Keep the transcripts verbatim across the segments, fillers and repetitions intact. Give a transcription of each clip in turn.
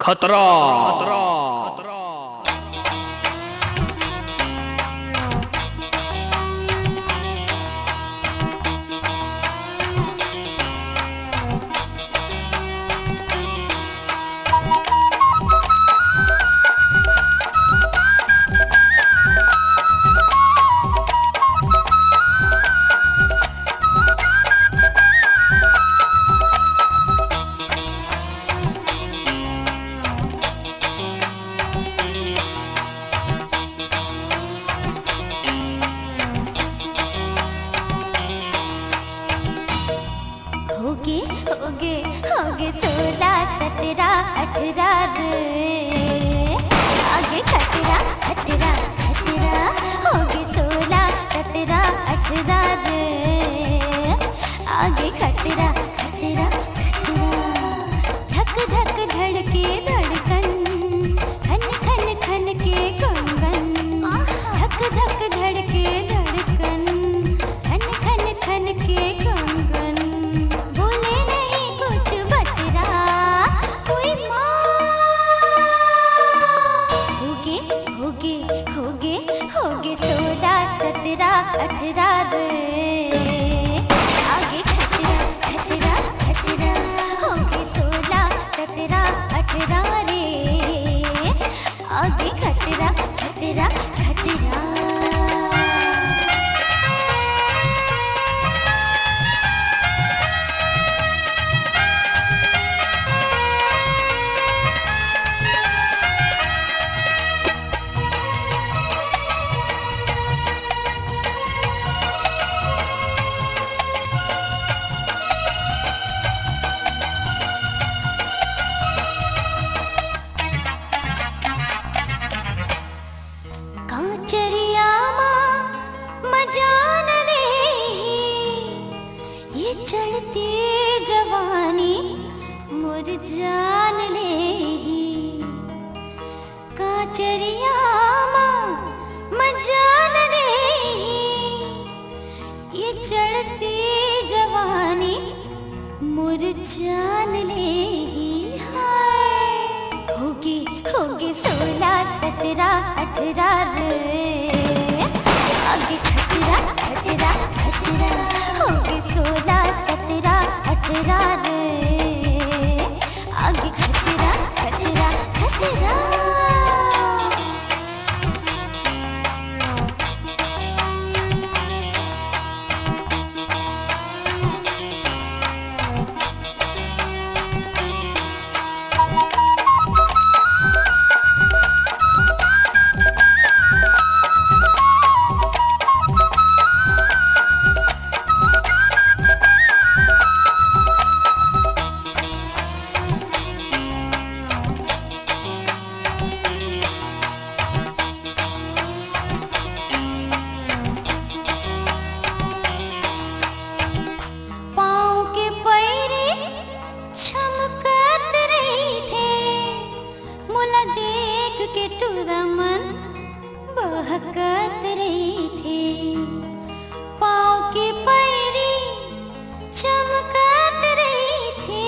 खतरा। होगे, होगे, होगे सोला, सतरा, अठरा रे। आगे खतरा, खतरा, खतरा। होगे सोला, सतरा, अठरा रे। आगे खतरा, खतरा, खतरा। धक धक धड़के धड़कन, खन खन खन के कंगन। धक धक धड़के धड़कन, खन खन खन के कंगन। बोले नहीं कुछ बतरा, कोई माँ। होगे, होगे, होगे, होगे सोला, सतरा, अठरा रे। आगे खतरा, खतरा, खतरा। होगे सोला, सतरा, अठरा रे। आगे खतरा, खतरा, खतरा। कांचरिया मा मजा न देही, ये चढ़ती जवानी मोर जान लेही। कांचरिया मा मजा न देही, ये चढ़ती जवानी मोर जान लेही। हाय, होगे, होगे सोला, सतरा, अठरा रे। आगे खतरा, खतरा, खतरा। होगे सोला, सतरा, अठरा रे। आगे खतरा, खतरा, खतरा। पाँव के पैरी छमकत रहिथे, मोला देख के टुरा मन बहकत रहिथे। पाँव के पैरी चमकत रहिथे,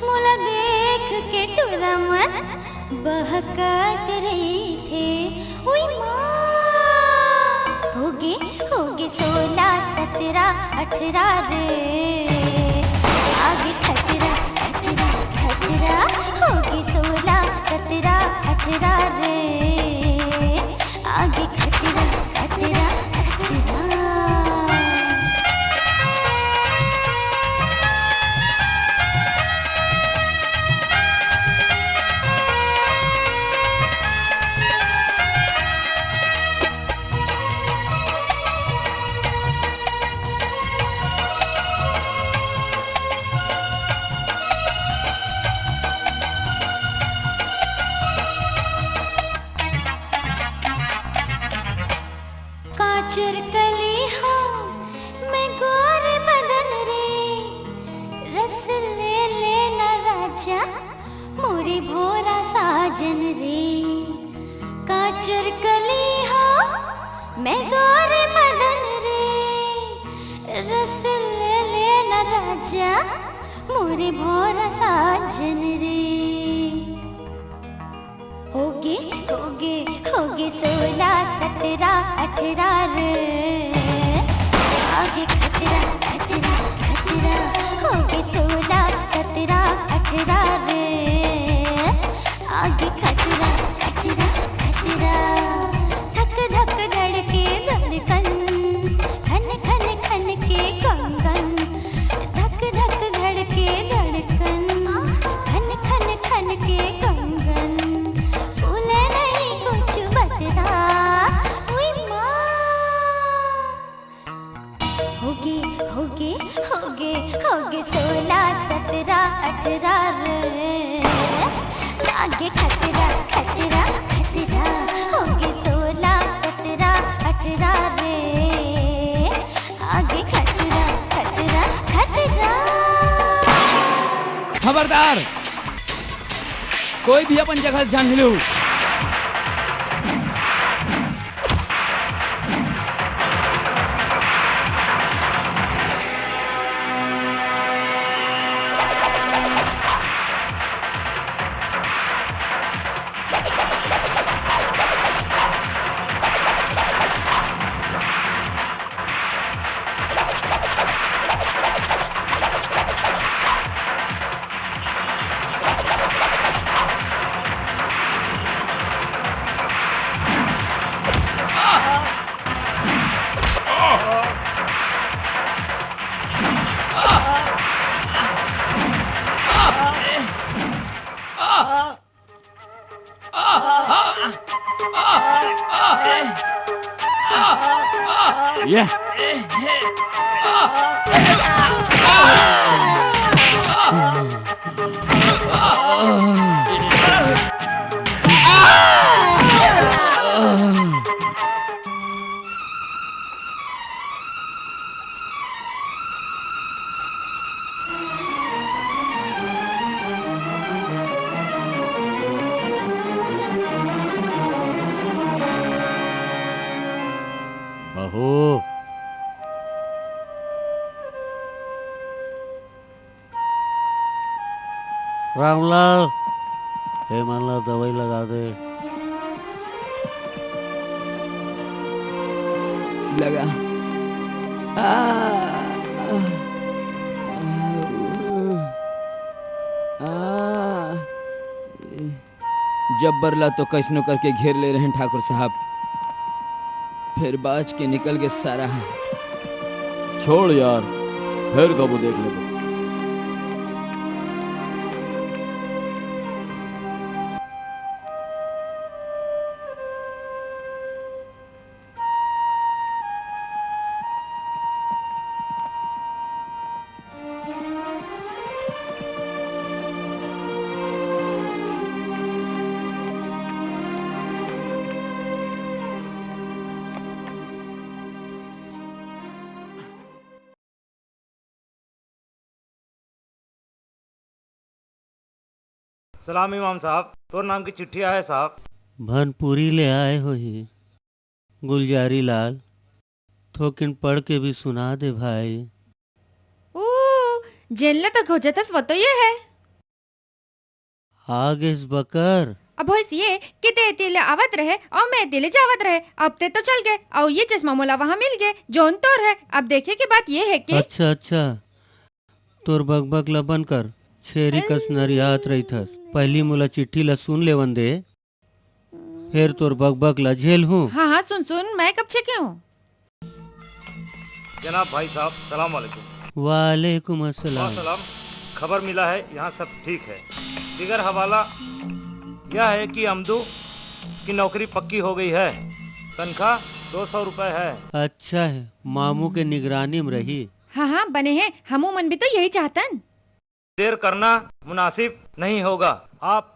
मोला देख के टुरा मन बहकत रहिथे। उई माँ, होगे, होगे सोला, सतरा, अठरा रे। आगे खतरा, खतरा, खतरा। होगे सोला, सतरा, अठरा रे। आगे खतरा, खतरा, खतरा। कांचुर कली हो मैं गोरे बदन रे, रस ले लेना राजा मोरे भोरा साजन रे। कांचुर कली हो मैं गोरे बदन रे, रस ले लेना राजा मोरे भोरा साजन रे। सतरा अठरा रे, आगे खतरा, खतरा, खतरा, होगे सोला, सतरा, अठरा रे, आगे खतरा, खतरा, खतरा। धक धक धड़के धड़कन, खन खन खन के कंगन, धक धक धड़के धड़कन, खन खन खन के कंगन, बोले नहीं कुछ बतरा। उई माँ। होगे, होगे, होगे, होगे सोला, सतरा, अठरा रे। आगे खतरा, खतरा, खतरा। होगे सोला, सतरा, अठरा रे। आगे खतरा, खतरा, खतरा। खबरदार, कोई भी अपन जगह से झन हिलू। बहू। रामलाल, हे मन ला दवाई लगा दे। लगा। आ, आ, आ, आ, आ। जब्बर ला तो कइसनो करके घेर ले रहेन ठाकुर साहब, फेर बाच के निकल गे सारा। छोड़ यार, फेर कबो देख लेबो। सलाम इमाम साहब, तोर नाम की चिट्ठी आए साहब। भनपुरी ले आए होही। गुलजारी लाल, थोकिन पढ़ के भी सुना दे भाई। ऊ, जेन ला तो खोजत हस, वो तो ये है। आ गेस बकर। अब होइस ये कि ते एती ले आवत रहे अउ मैं एती ले जावत रहे। अब ते तो चल गए अउ ये चश्मा मोला वहाँ मिल गए, जोन तोर है। अब देखे के बात ये है कि अच्छा, अच्छा, तोर बकबक ला बंद कर, छेरी कस नरियात रहिथस। पहली मोला चिट्ठी ला सुन लेवन दे, फेर तोर बकबक ला झेल हूँ। हाँ, हाँ, सुन, सुन, मैं कब छेके हूँ? जनाब भाई साहब, सलाम वालेकुम। वालेकुम अस्सलाम। वाह सलाम, खबर मिला है, यहाँ सब ठीक है। दिगर हवाला यह है कि अमदू की नौकरी पक्की हो गई है, तनख्वाह दो सौ रुपए है। अच्छा है, मामू के निगरानी में रही। हाँ, हाँ, बने हैं, हमू मन भी तो यही चाहतन। देर करना मुनासिब नहीं होगा। आप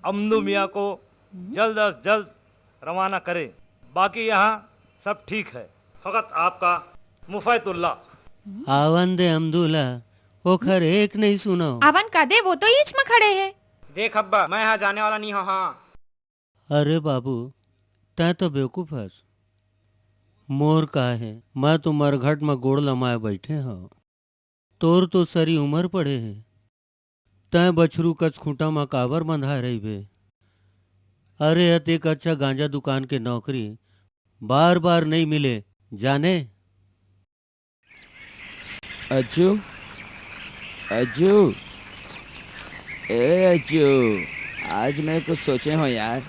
अमदू मियाँ को जल्द अज जल्द रवाना करें। बाकी यहाँ सब ठीक है, फकत आपका मुफैतुल्ला। आवन दे अमदुल्ला, ओखर एक नहीं सुनो। आवन का दे, वो तो ईच में खड़े है। देख अब्बा, मैं यहाँ जाने वाला नहीं हूँ। हाँ। अरे बाबू, तैं तो बेवकूफ हस। मोर का है, मैं तो मरघट में गोड़ लमाए बैठे हूँ। तोर तो सरी उमर पड़े हे, तैं बछरू कस खूंटा म काबर बंधाय रहिबे? अरे, अतेक अच्छा गांजा दुकान के नौकरी बार बार नहीं मिले, जाने। अज्जू, अज्जू, ए अज्जू, आज मैं कुछ सोचे हूँ यार।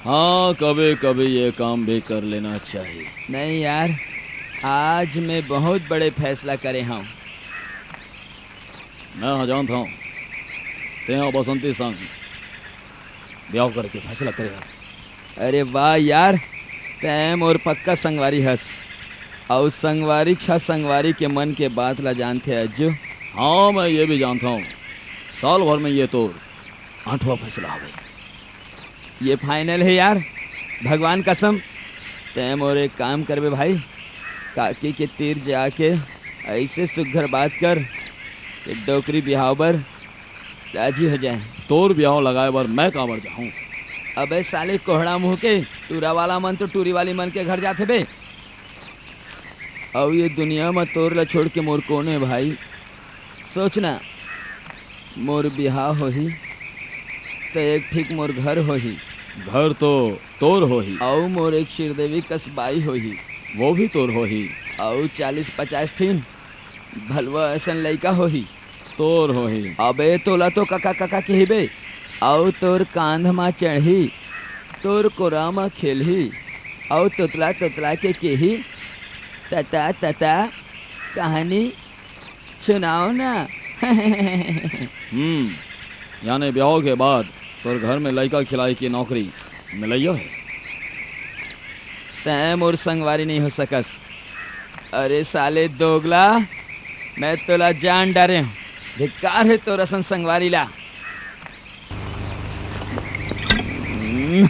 हाँ, कभी कभी ये काम भी कर लेना चाहिए। नहीं यार, आज मैं बहुत बड़े फैसला करे हूँ। मैं ह जानत हूँ, तें ह बसंती संग ब्याव करे के फैसला करे हस। अरे वाह यार, तैं मोर पक्का संगवारी हस। अउ संगवारी छ संगवारी के मन के बात ला जानथे अज्जू। हाँ, मैं ये भी जानता हूँ, साल भर में ये तोर आठवां फैसला हवे। ये फाइनल है यार, भगवान कसम। तैं मोर एक काम करबे भाई, काकी के तीर जाके ऐसे सुग्घर बात कर कि डोकरी बिहाव बर राजी हो जाए। तोर बिहाव लगाए बर मैं काबर जाहूँ? अबे साले कोहड़ा मुंह के, टूरा वाला मन तो टूरी वाली मन के घर जाथे बे। अउ ये दुनिया म तोर ला छोड़ के मोर कोन हे भाई? सोचना, मोर बिहाव होही त एक ठीक मोर घर होही। घर तो तोर होही। अउ मोर एक श्रीदेवी कस बाई होही। वो भी तोर होही। अउ चालीस पचास ठिन भलवा असन लइका होही। तोर होही। अबे तोला तो कका कका कहिबे, अउ तोर कांध म चढ़ही, तोर कोरा म खेलही, अउ तोतला तोतला के केही, "तता तता, कहानी सुनाओ ना।" हम्म, यानी ब्याह के बाद तोर घर में लइका खिलाई की नौकरी मिलइयो है। तैं मोर संगवारी नहीं हो सकस। अरे साले दोगला, मैं तोला जान डारे हूँ। धिक्कार है तोर असन संगवारी ला। हम्म।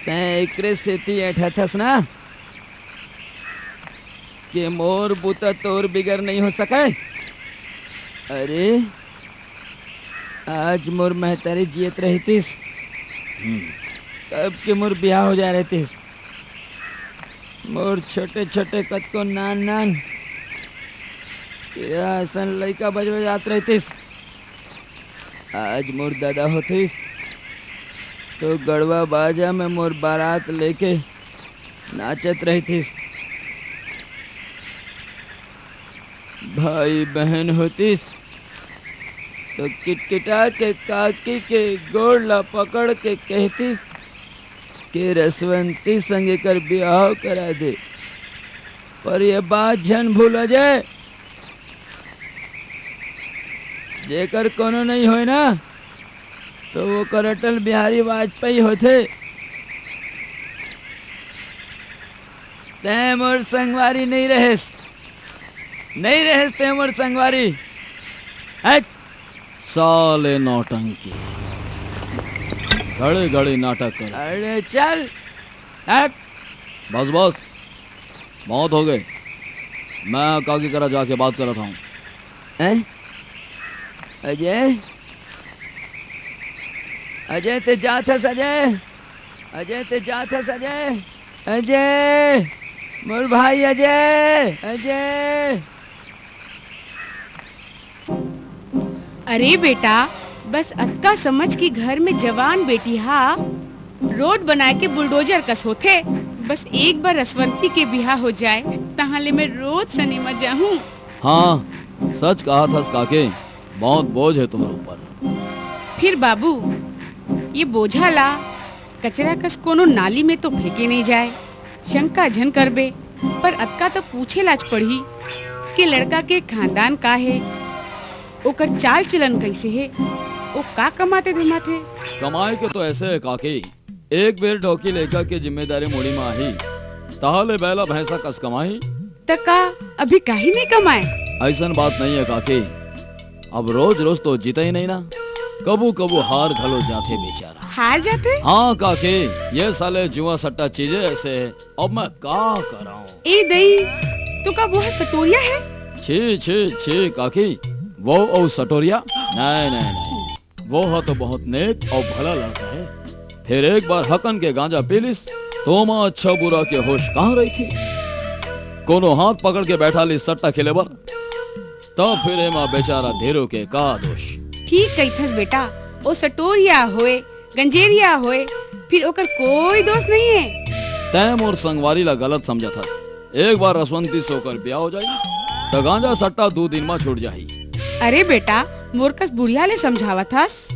तैं एकरे सेती ऐंठथस ना के मोर बुता तोर बिगर नहीं हो सके। अरे, आज मोर महतारी जियत रहतिस, हम्म। तब के मोर बिहाव हो जाय रहतिस। मोर छोटे-छोटे कतको नान-नान कीरा असन लइका बजबजात रहतिस। आज मोर ददा होतिस, तो गड़वा बाजा में मोर बारात लेके नाचत रहतिस। भाई बहन होतिस, तो किटकिटा के काकी के गोड़ ला पकड़ के कहतिस के रसवंती संग एकर बिहाव करा दे। पर ये बात झन भूल जाए, जेकर कोनो नहीं होय ना, तो ओकर अटल बिहारी वाजपेयी होथे। तैं मोर संगवारी नहीं रहेस, नहीं रहेस तैं मोर संगवारी। हट। साले नौटंकी, घड़ी घड़ी नाटक कर। अरे चल, हट। बस बस, बहुत हो गए। मैं काकी करा जाके बात करत हूँ। हैं? अजय, अजय, तैं जात हस अजय? अजय, तैं जात हस अजय? अजय, मोर भाई अजय, अजय। अरे बेटा, बस अतका समझ कि घर में जवान बेटी हा रोड बनाए के बुलडोजर कस होथे। बस एक बार रसवंती के बिहा हो जाए, तहाँ ले मैं रोज सिनेमा जाहूँ। हाँ, सच कहत हस काकी, बहुत बोझ है तोर ऊपर। फिर बाबू, ये बोझा ला कचरा कस कोनो नाली में तो फेंके नहीं जाए। शंका झन करबे, पर अतका तो पूछे लाच पड़ही कि लड़का के खानदान का हे, ओकर चाल चलन कइसे हे, ओ का कमाथे धमाथे। कमाए के तो ऐसे है काकी, एक बेर डौकी लइका के जिम्मेदारी मुड़ी में आही, तहाँ ले बैला भैंसा कस कमाही। त का अभी काहे नहीं कमाए? अइसन बात नहीं है काकी, अब रोज रोज तो जीता ही नहीं ना, कबू कबू हार घलो जाथे बेचारा। हार जाथे? हाँ काकी, ये साले जुआ सट्टा चीजें ऐसे है, अब मैं का कराऊं? ए दई, तो का वो ह सटोरिया है? छी छी छी काकी, वो अउ सटोरिया? नहीं नहीं नहीं, वो ह तो बहुत नेक अउ भला लड़का है। फिर एक बार हकन के गांजा पी लिस, तो ओमा अच्छा बुरा के होश कहाँ रहिथे? कोनो हाथ पकड़ के बैठा लिस सट्टा खेले बर, तब फिर एमा बेचारा धीरू के का दोष? ठीक कहिथस बेटा, ओ सटोरिया होय, गंजेरिया होय, फिर ओकर कोई दोष नहीं है। तैं मोर संगवारी ला गलत समझत हस। एक बार रसवंती से ओकर ब्याह हो जाही, त गांजा सट्टा दू दिन मा छूट जाही। अरे बेटा, मोर कस बुढ़िया ले समझावत हस?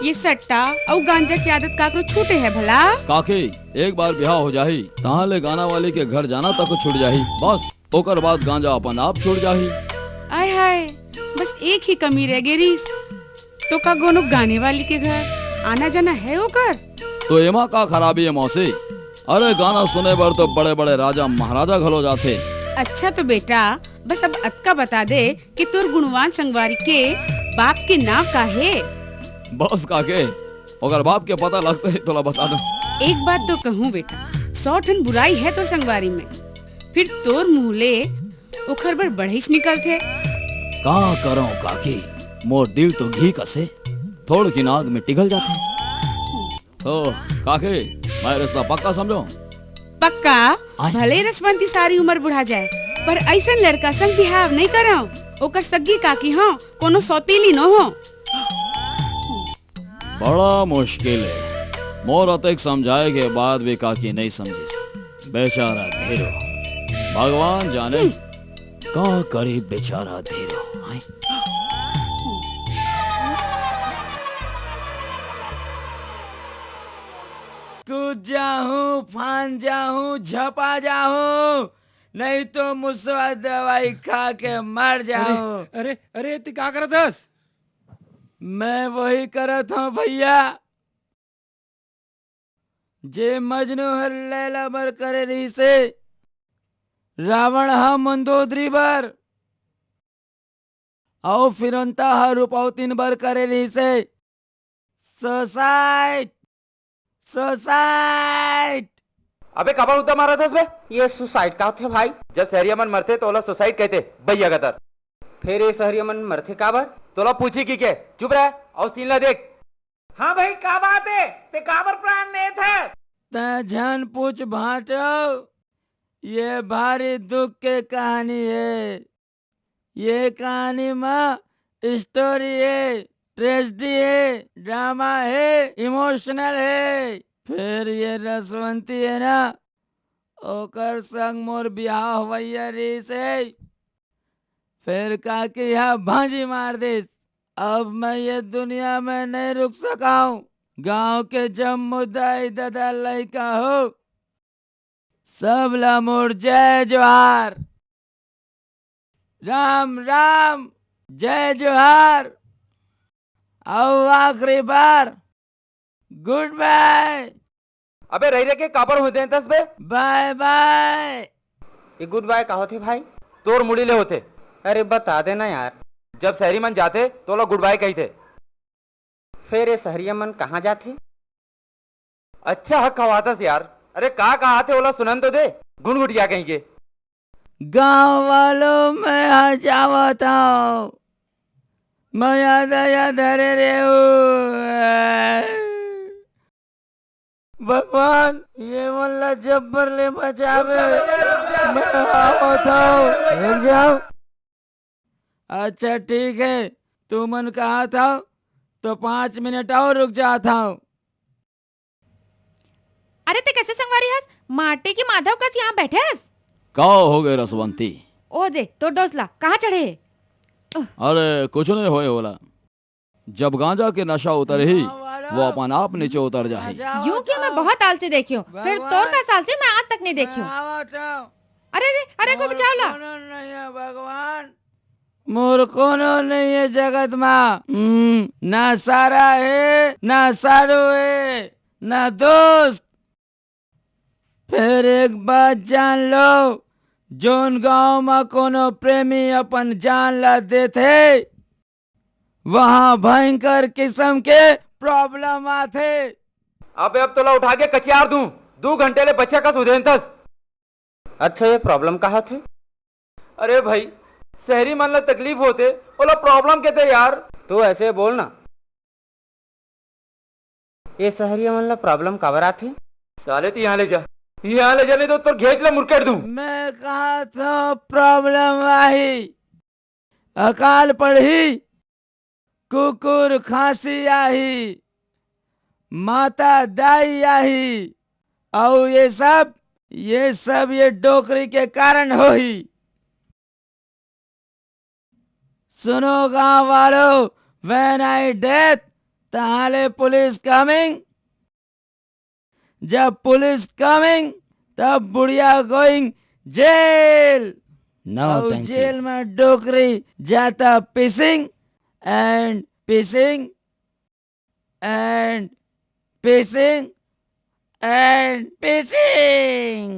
ये सट्टा अउ गांजा के आदत काकरो छूटे है भला? काकी, एक बार ब्याह हो जाही, तहां ले गाना वाली के घर जाना तक छूट जाही। बस, ओकर बाद गांजा अपन आप छूट जाही। आय हाय, बस एक ही कमी रह गे रिस, तो का कोनो गाने वाली के घर आना जाना है ओकर? तो एमा का खराबी है मौसी? अरे, गाना सुने बर तो बड़े-बड़े राजा महाराजा घलो जाथे। अच्छा तो बेटा, बस अब अतका बता दे कि तोर गुणवान संगवारी के बाप के नाम का हे? बस काकी, ओकर बाप के पता लगते ही तोला बता दो। एक बात तो कहूँ बेटा, सौ ठन बुराई है तोर संगवारी में, फिर तोर मुंह ले ओखर बर बड़ेच निकलथे। का करंव काकी, मोर दिल तो घी कसे, थोड़किन आग में पिघल जाथे। तो काकी, मैं रिश्ता पक्का समझो? पक्का। आय। भले रसवंती सारी उम्र बुढ़ा जाए, पर ऐसन लड़का संग बिहाव नहीं करंव। ओकर सग्गी काकी हो, कोनो सौतीली नो हो। बड़ा मुश्किल है। मोर अतेक समझाए के बाद भी काकी नहीं समझिस। बेचारा धीरो। भगवान जाने का करे बेचारा धीरो। हाय। कूद जाहूं, फांद जाहूं, झपा जाहूं, नहीं तो मुसवा दवाई खा के मर जाहूं। अरे, अरे, अरे, तैं का करत हस? मैं वही करत हंव भैया, जे मजनू ह लैला बर करे रिहिसे, रावण ह मंदोदरी बर, अउ फिरौन ह रूपवतीन बर करे रिहिसे। Suicide, suicide. अबे काबर उद्दा मारत हस बे? ये सुसाइड का होथे भाई? जब सहरिया मन मरथे तो ओला सुसाइड कहथे, भैया गतर। फिर ये सहरिया मन मरथे काबर? तोला पूछी कि के? चुप रह, अउ सीन ला देख। हाँ भाई, का बात है? तैं काबर प्राण लेत हस? तैं झन पूछ भांटो, ये भारी दुख के कहानी है। ये कहानी मा स्टोरी है, ट्रेजेडी है, ड्रामा है, इमोशनल है। फिर ये रसवंती है ना, ओकर संग मोर बिहाव होवइया रिहिसे। फिर काकी ह भांजी मार दिस। अब मैं ये दुनिया में नहीं रुक सकंव। गांव के जम्मो दाई ददा लइका हो, सब ला मोर जय जोहार, राम राम, जय जोहार, अउ आखिरी बार गुड बाय। अबे रहि रहि के काबर हुदेंतस बे? बाय बाय। ये गुड बाय का होथे भाई? तोर मुड़ी ले होथे। अरे बता देना यार। जब सहरी मन जाथे तो ओला गुड बाय कहिथे। फेर ये सहरिया मन कहाँ जाथे? अच्छा हक खवातस यार। अरे का कहाथे ओला सुनन तो दे, गुनगुटिया कहीं के। गांव वालों, मैं हा जावत हंव, मया दया धरे रेहू। भगवान, ये मन ला जब्बर ले बचावे। मैं आवत हंव, रुक जाओ। अच्छा ठीक है, तुमन कहाथा तो पांच मिनट अउ रुक जात हंव। अरे तैं कइसे संगवारी हस, माटी के माधव कस यहाँ बइठे हस? का होगे रसवंती? ओ दे तोर दोस्त ला, कहाँ चढ़े हे? अरे कुछु नहीं होय ओला, जब गांजा के नशा उतरही, वो अपन आप नीचे उतर जाही। यूं के मैं बहुत आलसी देखे हंव, फेर तोर कस आलसी मैं आज तक नहीं देखे हंव। अरे रे, अरे को बचाव ला। भगवान, मोर कोनो नहीं है जगत मा। हम्म, ना सारा है, ना सारू है, ना दोस्त। फेर एक बात जान लो, जोन गांव मा कोनो प्रेमी अपन जान ला देथे, वहां भयंकर किसम के प्रॉब्लम आथे। अबे अब तोला उठा के कचियार दूं, दू घंटे ले बच्चा कस उदेंतस। अच्छा, ये प्रॉब्लम का होथे? अरे भाई, सहरी मन ला तकलीफ होथे, ओला प्रॉब्लम कथे यार। तो ऐसे बोल ना, ये सहरिया मन ला प्रॉब्लम काबर आथे? साले तैं यहाँ ले जा, यहाँ ले जा, नहीं तो तोर घेंच ला मुरकेट दूं। मैं कहाथंव प्रॉब्लम आही, अकाल पड़ही, कुकुर खांसी आही, माता दाई आही, अउ ये सब, ये सब ये डोकरी के कारण होही। सुनो गांव वालों, when I death, तहां ले पुलिस कमिंग। जब पुलिस कमिंग, तब बुढ़िया गोइंग जेल। No, अउ thank you। जेल में डोकरी जाता pissing and pissing and pissing and pissing।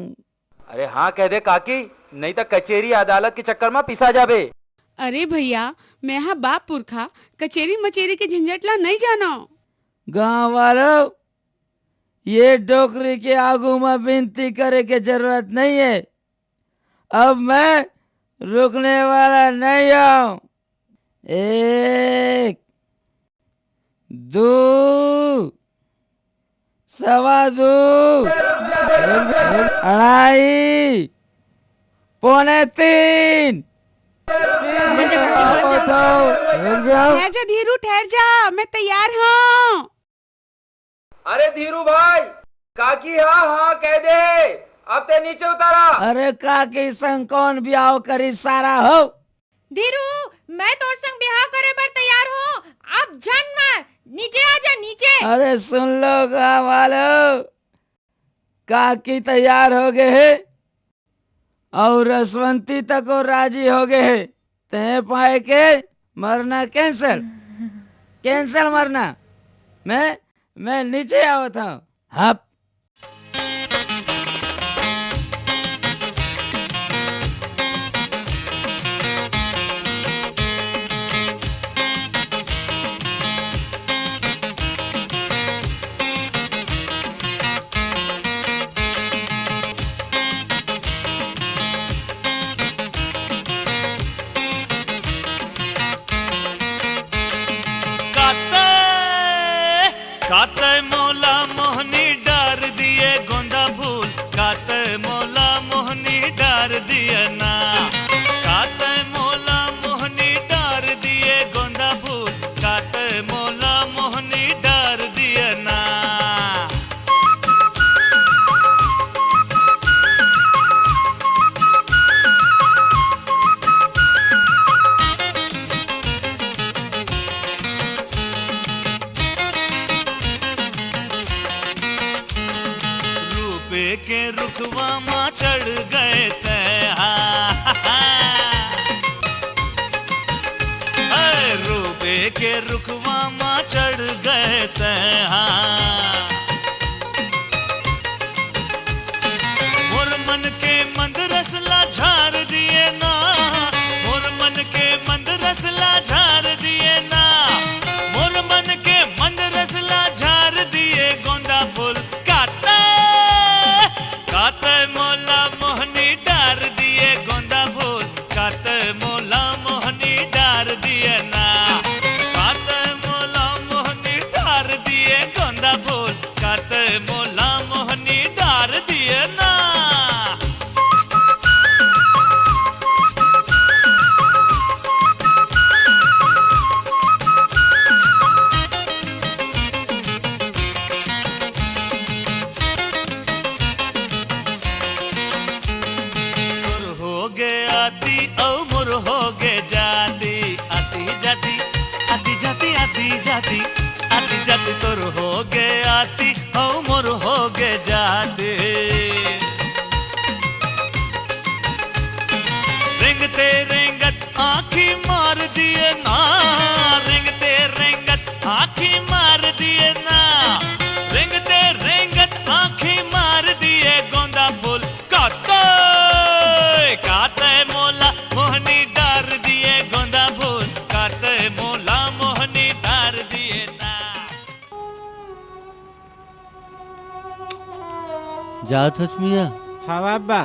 अरे हाँ कह दे काकी, नहीं तो कचेरी अदालत के चक्कर में पिसा जाबे। अरे भैया, मैं हा बाप पुरखा कचेरी मचेरी के झंझट ला नहीं जानो। गांव वालों, ये डोकरी के आगू में विनती करे के जरूरत नहीं है। अब मैं रुकने वाला नहीं हूं। एक, दो, सवा दो, अढ़ाई, पौने तीन। रुक जाओ, रुक जाओ। ठहर जा धीरू, ठहर जा, मैं तैयार हूँ। अरे धीरू भाई, काकी हाँ हाँ कह दे, अब ते नीचे उतारा। अरे काकी संग कौन बिहाव करी सारा हो? धीरू, मैं तोर संग बिहाव करे बर तैयार हूँ। अब झन मार, नीचे आ जा, नीचे। अरे सुन लो गाँव वालो, काकी तैयार हो गए हे अउ रसवंती तको राजी हो गए हे। तय पाए के मरना cancel, cancel मरना। मैं, मैं नीचे आवत हूँ। हप। कातय, कातय मोला मोहनी डार दिए गोंदा फूल, कातय मोला मोहनी डार दिए ना। कातय मोला मोहनी डार दिए गोंदा फूल, कातय मोला मोहनी डार दिए ना। रूपे के रुखवा मा चढ़ गए तैहा। हाय, रूपे के रुखवा मा चढ़ गए तैहा। मोर मन के मंद रस ला झार दिए ना, मोर मन के मंद रस ला झार दिए ना, मोर मन के मंद रस ला झार दिए गोंदा फूल कातय, कातय मोला मोहनी डार दिए गोंदा फूल, कातय मोला मोहनी डार दिए ना, कातय मोला मोहनी डार दिए गोंदा फूल, कातय मोला मोहनी डार दिए ना। तोर हो गे आती अउ मोर हो गे जाती, आती जाती, आती जाती, आती जाती, आती जाती, तोर हो गे आती अउ मोर हो गे जाती। रेंगते रेंगत आँखी मार दिए ना, रेंगते रेंगत आँखी मार दिए ना, रेंगते रेंगत आँखी मार दिए गोंदा फूल। कातय, कातय मोला मोहनी डार दिए गोंदा फूल, कातय मोला मोहनी डार दिए ना। जात हस मियाँ? हाँ अब्बा।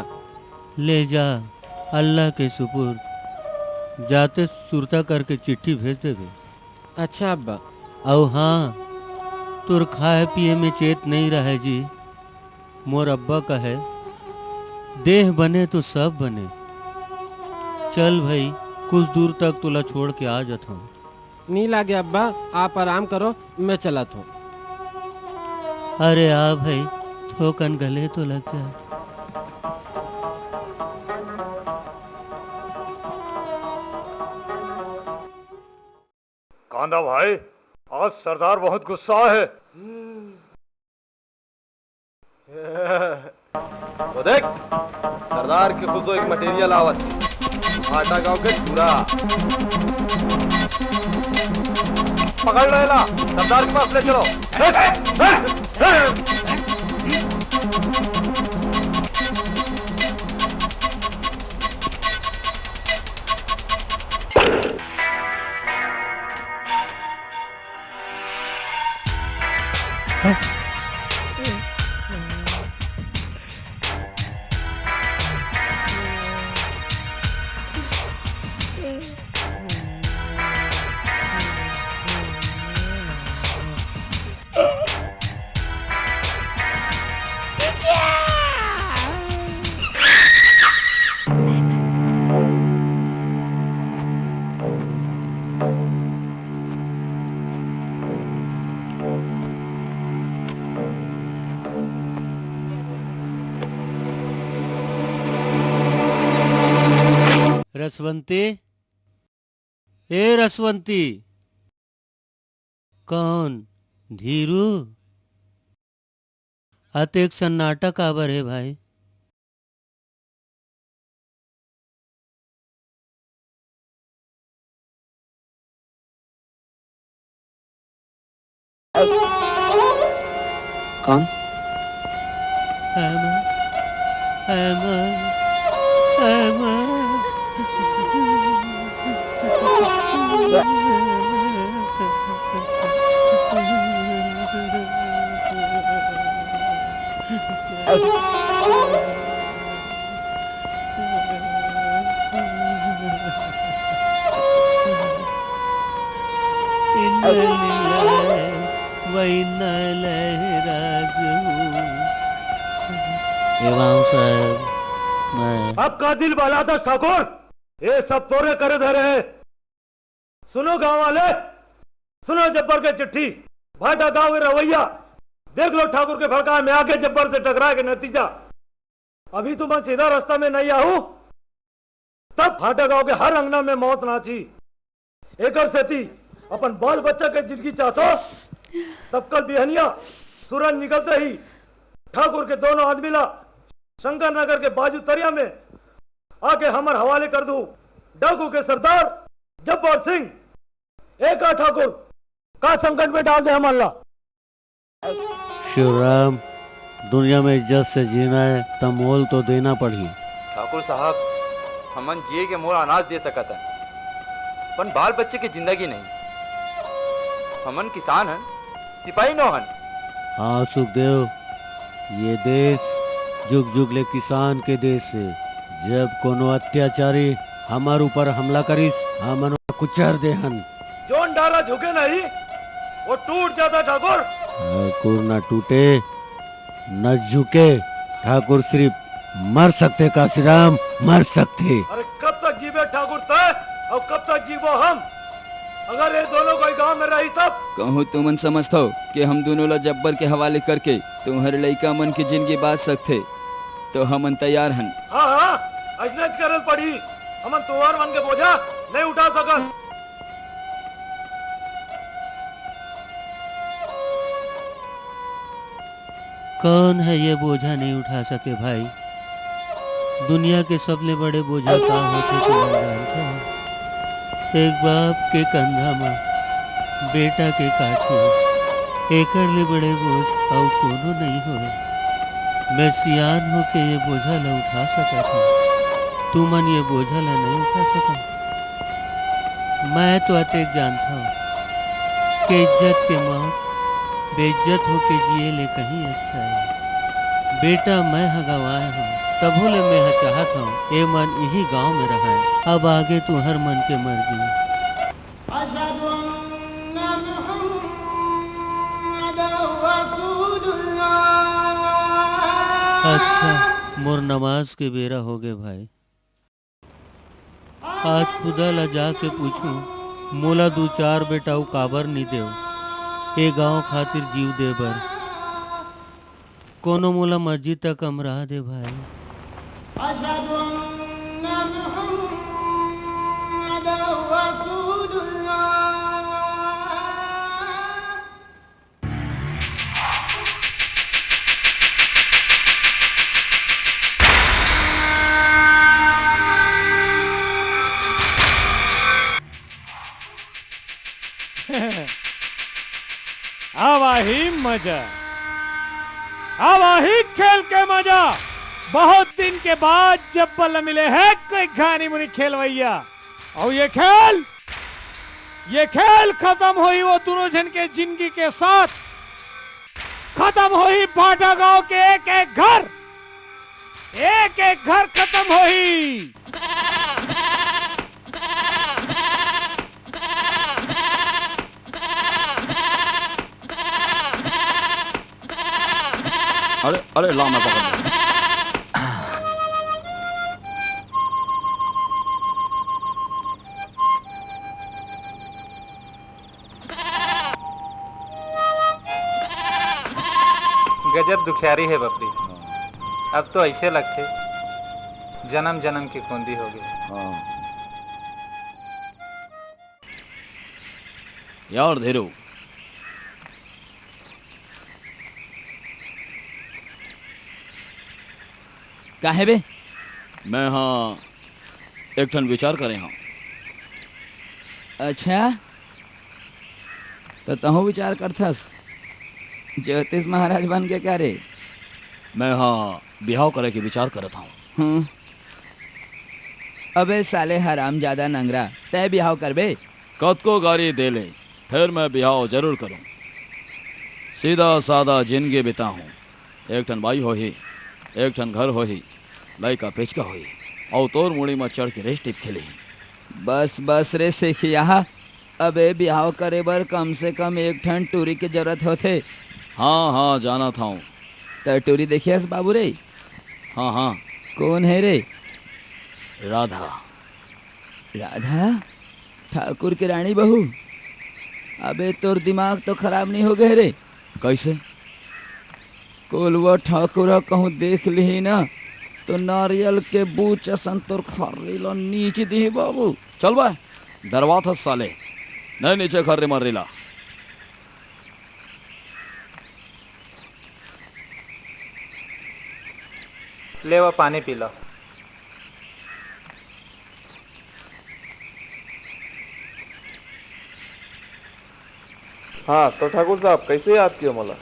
ले जा, अल्लाह के सुपुर्द। जाते सुरता करके चिट्ठी भेज देबे। अच्छा अब्बा। अउ हाँ, तोर खाए पिए में चेत नइ रहय जी। मोर अब्बा कहे, "देह बने तो सब बने।" चल भई, कुछ दूर तक तोला छोड़ के आ जाथंव। नी लागे अब्बा, आप आराम करो, मैं चलत हूँ। अरे आ भाई, थोकन गले तो लग जा। कांदा भाई, आज सरदार बहुत गुस्सा है। वो देख, सरदार के खुद एक मटेरियल आवत हे। भाटा गांव के टूरा। पकड़ लो एला, सरदार के पास ले चलो। रसवंती, ए रसवंती। कौन? धीरू? अतेक सन्नाटा काबर हे भाई? कौन? इन्ना लिल्लाहि व इन्ना इलैहि राजिऊन। ए बाबू साहब, मैं अब का दिल बहलाथस ठाकुर, ये सब तोरे करे धरे हे। सुनो गांव वाले, सुनो जब्बर के चिट्ठी। भाटा गांव के रवैया देख लो, ठाकुर के भड़काए में आके जब्बर से टकराए के नतीजा। अभी तुमन सीधा रास्ता में नहीं आहू, तब भाटा गांव के हर अंगना में मौत नाची। एकर सेती अपन बाल बच्चा के जिंदगी चाहतो, तब कल बिहनिया सूरज निकलते ही ठाकुर के दोनों आदमी ला शंकर नगर के बाजू तरिया में आके हमर हवाले कर दू। डाकू के सरदार जब्बार सिंह, एका ठाकुर का संकट में डाल दे हमन ला। शिवराम, दुनिया में इज्जत से जीना हे, त मोल तो देना पड़ही। ठाकुर साहब, हमन जिए के मोल अनाज दे सकत हन, पण बाल बच्चे के जिंदगी नहीं। हमन किसान हन, सिपाही नो हन। हाँ सुखदेव, ये देश जुग जुग ले किसान के देश हे। जब कोनो अत्याचारी हमर ऊपर हमला करिस, हमन ओला कुचर दे हन। जोन डारा झुके नहीं, वो टूट जाता ठाकुर। ठाकुर ना टूटे, न झुके। ठाकुर सिरिफ मर सकथे काशीराम, मर सकथे। अरे कब तक जीबे ठाकुर तैं अउ कब तक जीबो हम? अगर ये दोनों कोई गांव में रही तब? कहूँ तुमन समझथव कि हम दोनों ला जब्बर के हवाले करके तुम्हर लइका मन के जिंदगी बाँच सकथे, तो हमन तैयार हन। हाँ, हाँ, अइसनेच करल पड़ही। हमन तुंहर मन के बोझा नहीं उठा सकन। कौन है ये बोझा नहीं उठा सके भाई? दुनिया के सबले बड़े बोझा का होथे, तुमन जानथव? एक बाप के कंधा म बेटा के काठी, एकर ले बड़े बोझ अउ कोनो नइ होय। मैं सियान होके ये बोझा ल उठा सकत हंव, तुमन ये बोझा ल नइ उठा सकव। मैं तो अतेक जानथंव के इज्जत के मौत बेइज्जत होके जिए ले कहीं अच्छा हे। बेटा मैं ह गंवाए हंव, तभो ले मैं ह चाहत हंव ए मन इही गांव में रहय। अब आगे तुंहर मन के मरजी। अशहदु अन्ना मुहम्मदन रसूलुल्लाह। अच्छा, मोर नमाज के बेरा होगे भाई। आज खुदा ला जाके पूछूं, मोला दू चार बेटा अउ काबर नी देव, ए गांव खातिर जीव दे बर। कोनो मोला मस्जिद तक अमरा दे भाई। अब आही मजा, अब आही खेल के मजा। बहुत दिन के बाद जब्बर ल मिले हे कोई घानी मुनी खेलवैया। अउ ये खेल, ये खेल खतम होही वो दूनों झन के जिनगी के साथ। खतम होही भाटागांव के एक एक घर, एक एक घर खतम होही। अरे, अरे, ला, मैं पकड़ लेता हूँ। गजब दुखियारी हे बबली। अब तो अइसे लगथे जनम जनम के कोंदी होगे। हाँ। यार धीरू, काहे बे? मैं हा एक ठन विचार करे हंव। अच्छा, त तहूं विचार करथस ज्योतिष महाराज बन के का रे? मैं हा बिहाव करे के विचार करत हंव। हम्म। अबे साले हरामजादा नंगरा, तैं बिहाव करबे? कतको गारी दे ले, फेर मैं बिहाव जरूर करूं। सीधा सादा जिनगी बिताहूं। एक ठन बाई होही, एक ठन घर होही, लइका पिचका होही, अउ तोर मुड़ी म चढ़ के रेस टिप खेलही। बस बस रे सेखिया, अबे बिहाव करे बर कम से कम एक ठन टूरी के जरूरत होथे। हाँ हाँ, जानत हंव। त टूरी देखे हस बाबू रे? हाँ हाँ। कोन हे रे? राधा। राधा? ठाकुर के रानी बहू? अबे तोर दिमाग तो खराब नइ होगे रे? कइसे? कोलवा ठाकुर ह कहूं देख लिही ना, तो नारियल के बूच असन तोर खर्री ल नीच दिही बाबू। चल बे, डरवाथस साले, नइ नीचे खर्री मर्री ला। ले वा पानी पी ला। हाँ, तो ठाकुर साहब, कइसे याद किया मोला?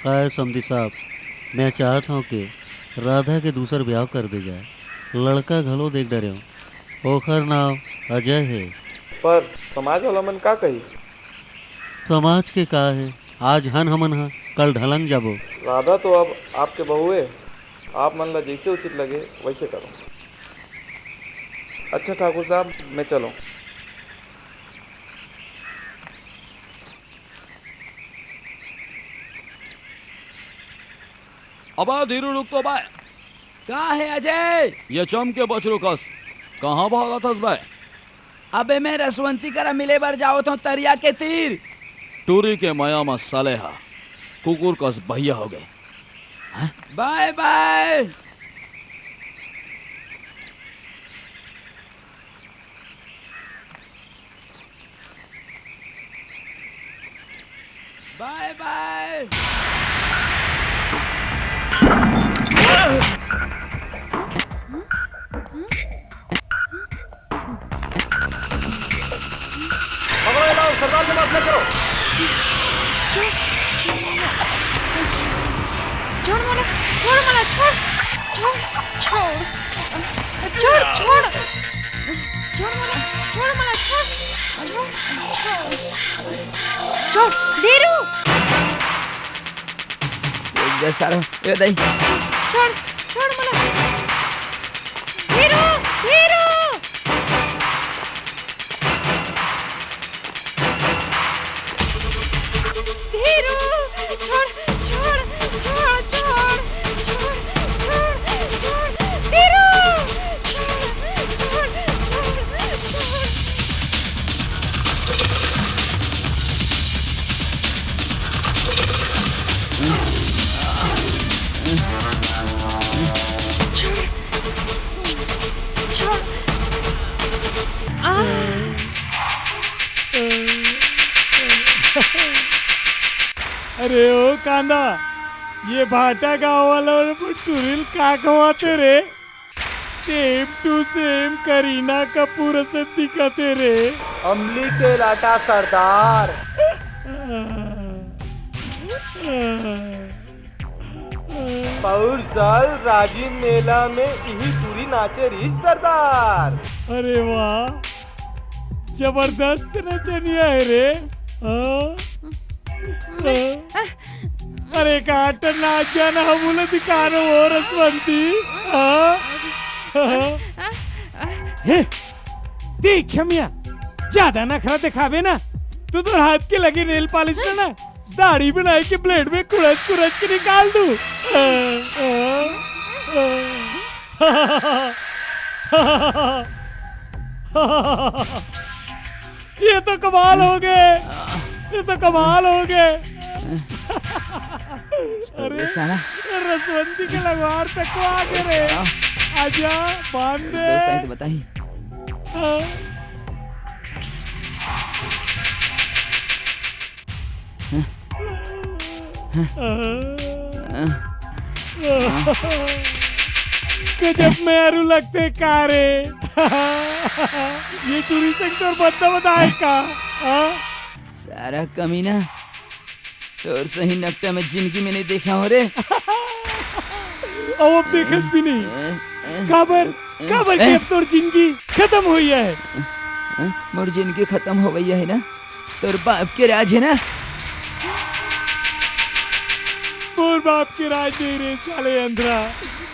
काय समधी साहब, मैं चाहत हंव कि राधा के दूसर ब्याह कर दे जाए। लड़का घलो देख डरेंव, ओखर नांव अजय हे। पर समाज वाला मन का कही? समाज के का हे, आज हन हमन ह, कल ढलंग जाबो। राधा तो अब आपके बहू हे, आप मन ला जइसे उचित लगे, वइसे करो। अच्छा ठाकुर साहब, मैं चलों। अबे धीरू, रुक तो बे। का हे अजय? ये चम के बछरू कस कहाँ भागत हस बे? अबे मैं रसवंती करा मिले बर जावत हंव तरिया के तीर। टूरी के मया म साले हा कुकुर कस बहिया होगे। हैं? बाय बाय। बाय बाय। पकड़ो ये लाओ, सरदार के पास लेकर करो। छोड़, छोड़ मोला, छोड़ मोला, छोड़, छोड़, छोड़, छोड़, छोड़, छोड़ मोला, छोड़ मोला, छोड़, छोड़, छोड़, छोड़, धीरू। रुक जा सारा, ए दाई। छोड़, छोड़ मोला, धीरू, धीरू। धीरू, छोड़, छोड़, धीरू, छोड़, छोड़, छोड़। अरे ओ कांदा, ये भाटा गांव वाला टुरी ल का खवाथे रे? Same to same Kareena Kapoor असन दिखथे रे। अमली तेल आटा सरदार। पौर साल राजिम मेला में इही टुरी नाचे रहिस सरदार। अरे वाह, जबरदस्त नचनिया हे रे। हाँ? हाँ? अरे का टन नाच गाना हमू ला दिखा न ओ रसवंती। हाँ? हाँ? हे, देख छमिया, ज्यादा नखरा दिखाबे ना, तो तोर हाथ के लगे nail polish ला ना दाढ़ी बनाए के blade में कुड़च कुड़च के निकाल दूं। ये तो कमाल हो गए, ये तो कमाल हो गए। अरे साला। ये रसवंती के लगवार तक को आ गए रे। साला। आजा, बांध दे। दोस्त आए तो बताई। हाँ। गजब मेहरू लगथे का रे। ये टुरी संग तोर बदला बताए का? हाँ? सारा कमीना, तोर सही नकटा मैं जिंदगी में नहीं देखा हों रे। अउ अब देखस भी नहीं। काबर, काबर के अब तोर जिंदगी खतम होई हे। मोर जिंदगी खतम होवइया हे ना, तोर बाप के राज हे ना। मोर बाप के राज नहीं रे साले अंधरा,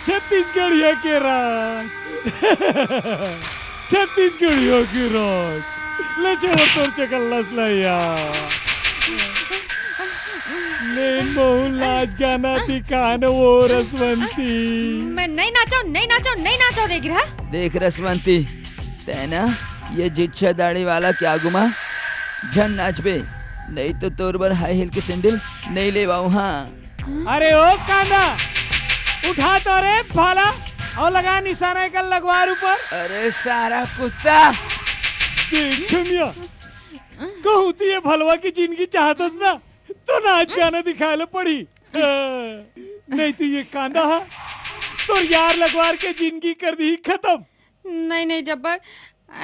छत्तीसगढ़िया के राज। छत्तीसगढ़िया के राज। ले छोड़ तोर चकल्लस ला यार। ले महू लाज गाना दिखा न ओ रसवंती। मैं नहीं नाचो, नहीं नाचो, नहीं नाचो रे गिरहा। देख रसवंती, तैं ना ये जिच्छा दाढ़ी वाला के आगू मा झन नाचबे, नहीं तो तोर बर high heel के sandal नहीं लेवाऊं। हाँ। अरे ओ कांदा, उठा तो रे भाला, अउ लगा निशाना एकर लगवार ऊपर। अरे सारा कुत्ता। देख छमिया, कहूँ त ये भलवा की जिंदगी चाहतस ना, तो नाच गाना दिखाए ल पड़ी। नहीं तो ये कांदा हा, तोर यार लगवार के जिंदगी कर दी खतम। नहीं, नहीं जब्बर,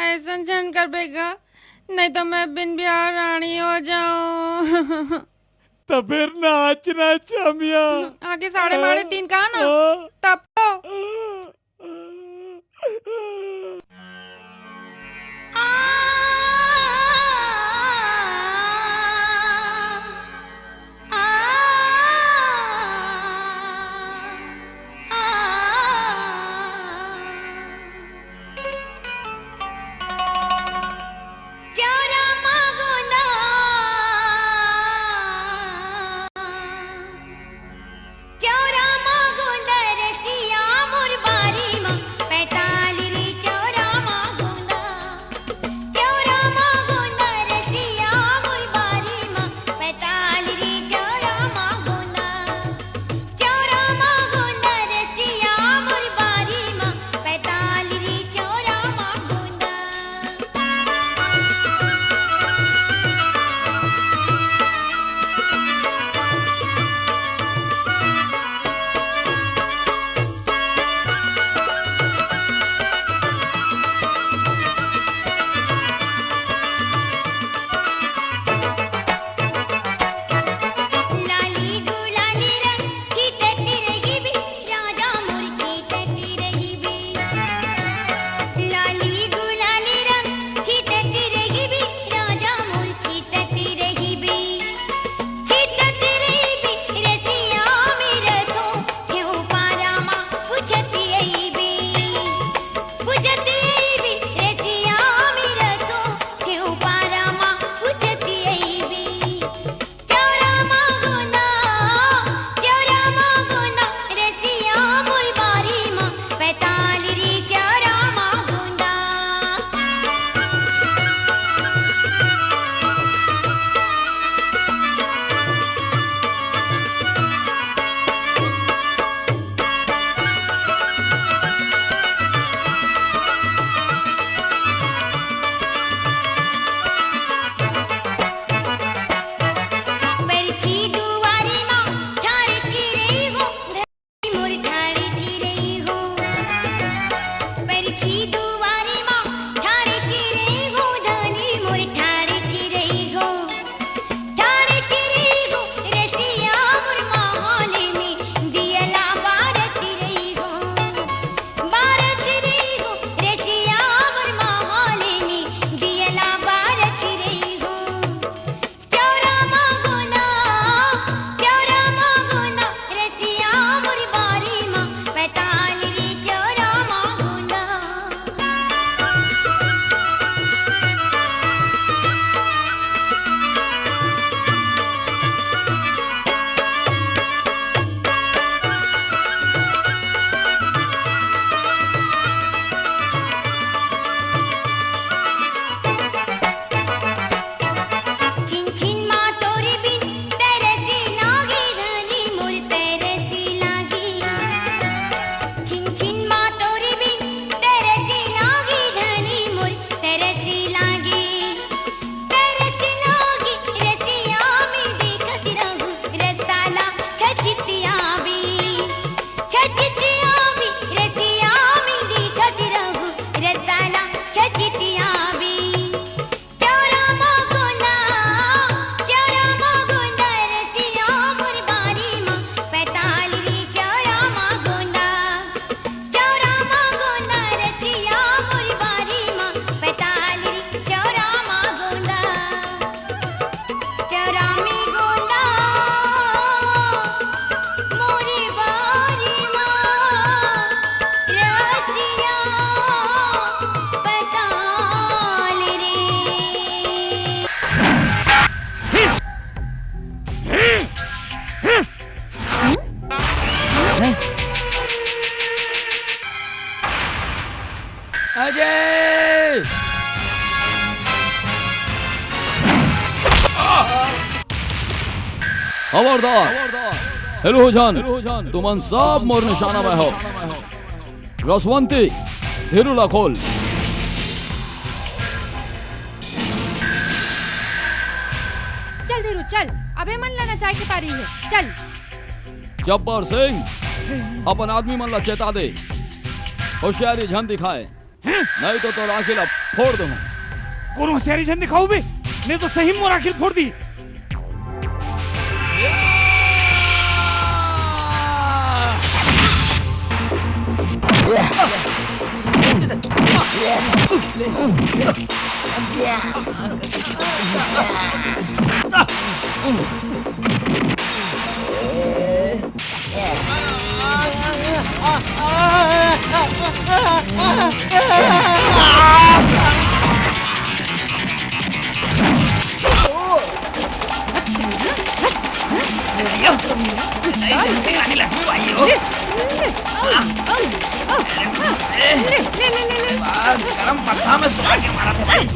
ऐसन झन करबे गा, नहीं तो मैं बिन बिहाव रानी हो जाऊं। त फेर नाच ना छमिया। आगे साढ़े माढ़े तीन कहा ना, हाँ। तब तो। खबरदार, हेलुहूजन, तुमन सब मोर निशाना में हो। रसवंती, धीरू ला खोल। चल धीरू, चल, अब ए मन ला नचाए के पारी हे, चल। जब्बर सिंह, अपन आदमी मन ला चेता दे, होशियारी झन दिखाए, नहीं तो तोर आँखी ला फोड़ दूँ। कोनो होशियारी झन दिखाओ बे, नहीं तो सही मोर आँखी ला फोड़ दी। गरम पत्ता में सुला के मारा थे भाई।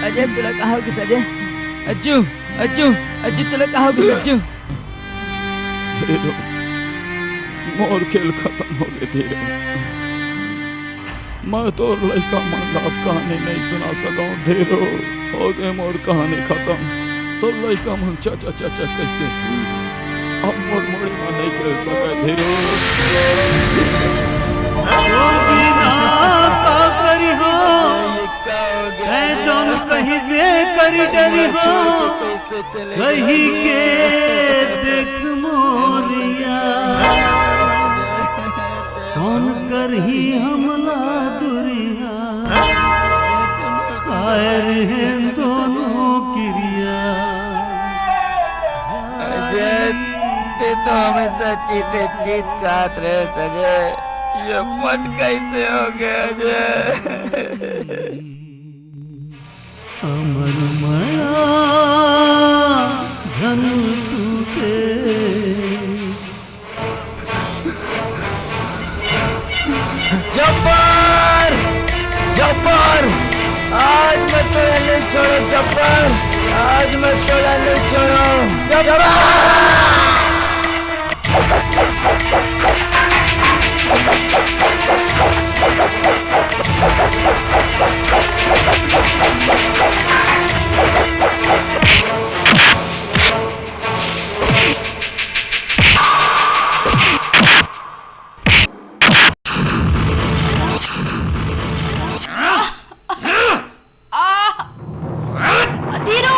अजय, तुला का हो गिस अजय? अज्जू, अज्जू, अज्जू, तुला का हो गिस अज्जू? धीरू, मोर खेल खतम हो गे धीरू। मैं तोर लइका मन ला अब कहानी नहीं सुना सकंव धीरू। हो गे मोर कहानी खतम। तोर लइका मन चा चा चा चा कहिके अब मोर मुड़ी म नहीं खेल सकय धीरू। तोर बिना का करिहो? तैं जौन कहिबे करि डरिहो। कहिके देख मोर यार, कौन करही हमला दुरिहा, कायर हे दोनों किरिया। अजय, तैं तो हमेशा चीते चीत कहत रहेस अजय, ये मन कैसे हो गया अजय? अमर मया धन तू दे। जब्बर! जब्बर! आज मैं तोला नहीं छोड़ों जब्बर! आज मैं तोला नहीं छोड़ों जब्बर! धीरू!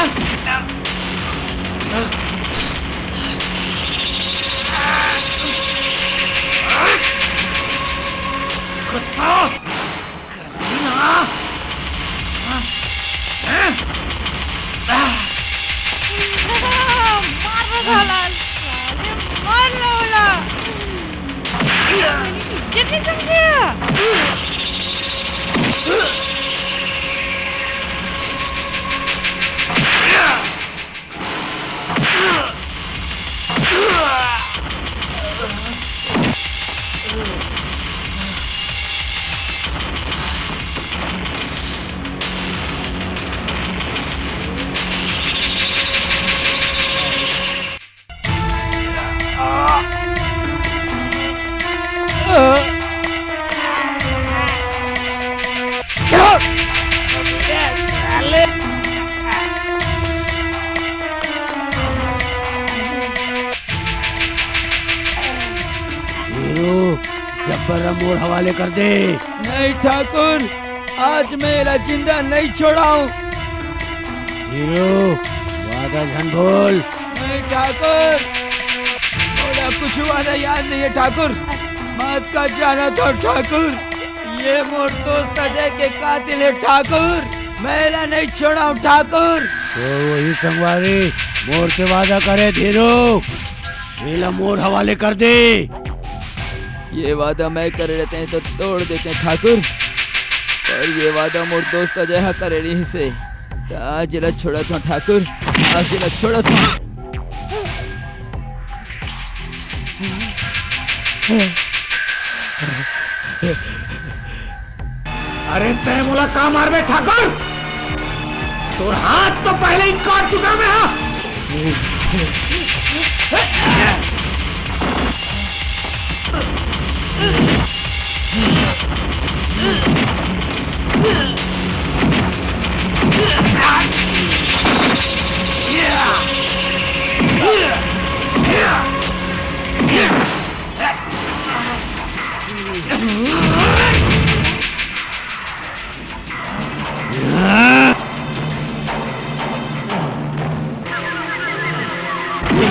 मार डाला, साले, मार डाला। इज्जत नहीं समझे? हीरो, जब्बर ला मोर हवाले कर दे। नहीं ठाकुर, आज मैं एला जिंदा नहीं छोड़ाऊं। हीरो, वादा झन भूल। नहीं ठाकुर, मोला कुछ वादा याद नहीं है ठाकुर। मत कर जाना तो ठाकुर, ये मोर दोस्त अजय के कातिल है ठाकुर। मैं एला नहीं छोड़ाऊं ठाकुर। तो वही संगवारी मोर से वादा करे धीरू, एला मोर हवाले कर दे। ये वादा मैं करे रहते हैं तो तोड़ देते हैं ठाकुर, पर ये वादा मोर दोस्त अजय हा करे रहिस हे। त आज एला छोड़त हूँ ठाकुर, आज एला छोड़त हूँ। अरे तैं मोला का मारबे ठाकुर? तोर हाथ तो पहले ही काट चुका मैं, हाँ।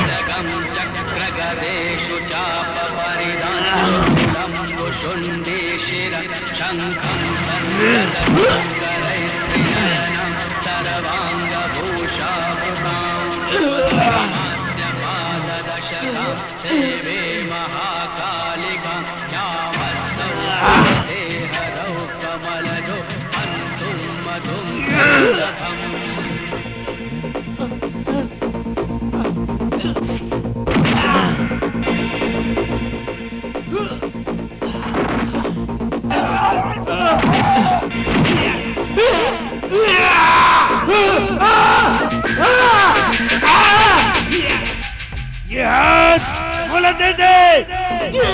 खड्गं चक्रगदेषु चापपरिदं शूलं भुशुण्डीशिरः शङ्खं चक्रधरं गदैस्त्रिनयनं सर्वाङ्गभूषावृताम्। भस्मास्य पाददशकं देवे महाकालिकं यावत्सौ देहरौ कमलजो हन्तुं मधुं कन्दभम्। ये हाथ मोला दे दे। ये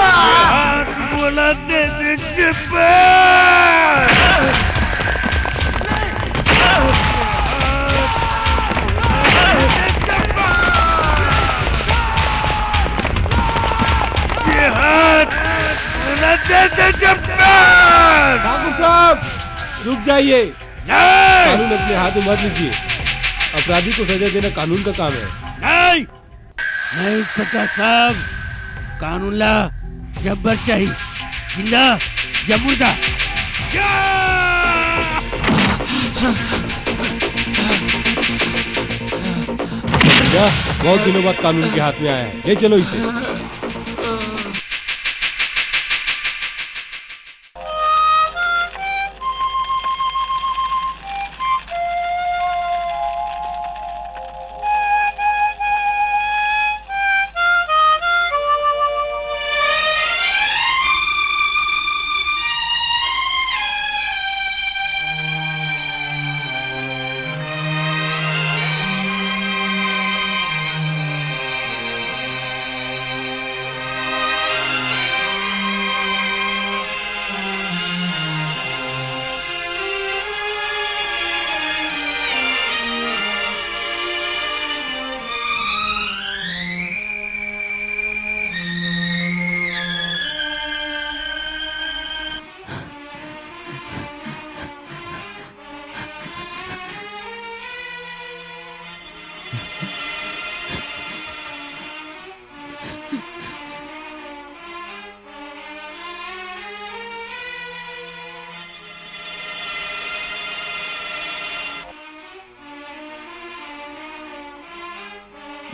हाथ मोला दे दे, जब्बर। ये हाथ मोला दे दे, जब्बर। ठाकुर साहब, रुक जाइए। नहीं। कानून अपने हाथ में मत लीजिए। अपराधी को सजा देना कानून का काम है। नहीं। नहीं, इंस्पेक्टर साहब, कानून ला जब्बर चाहिए, जिंदा या मुर्दा। बहुत दिनों बाद कानून के हाथ में आया है, ले चलो इसे।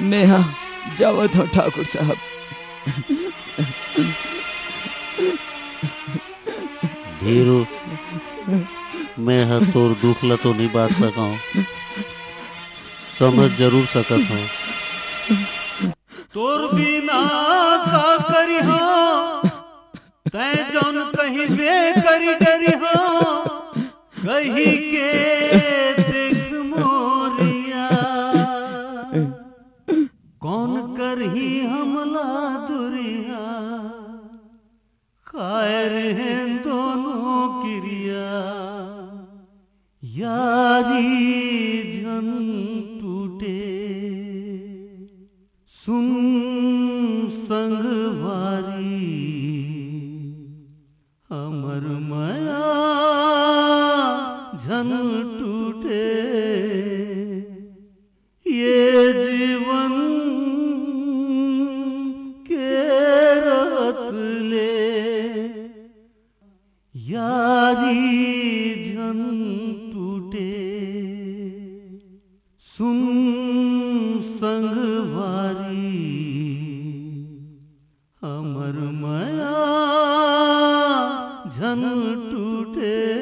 मैं हा जावत हूँ ठाकुर साहब। धीरू, मैं ह तोर दुख ल तो नहीं बांट सकंव, समझ जरूर सकत हंव। तोर बिना का करिहां, तैं जौन कहिबे करि डरिहां, कहि के देख मोरिया, कौन करही हमला दुरिहा, खाए रहेन दोनों किरिया, यारी झन टूटे। सुन संगवारी, हमर मया झन टूटे, ये जीवन के रहत ले यारी झन टूटे। सुन संगवारी, हमर मया झन टूटे।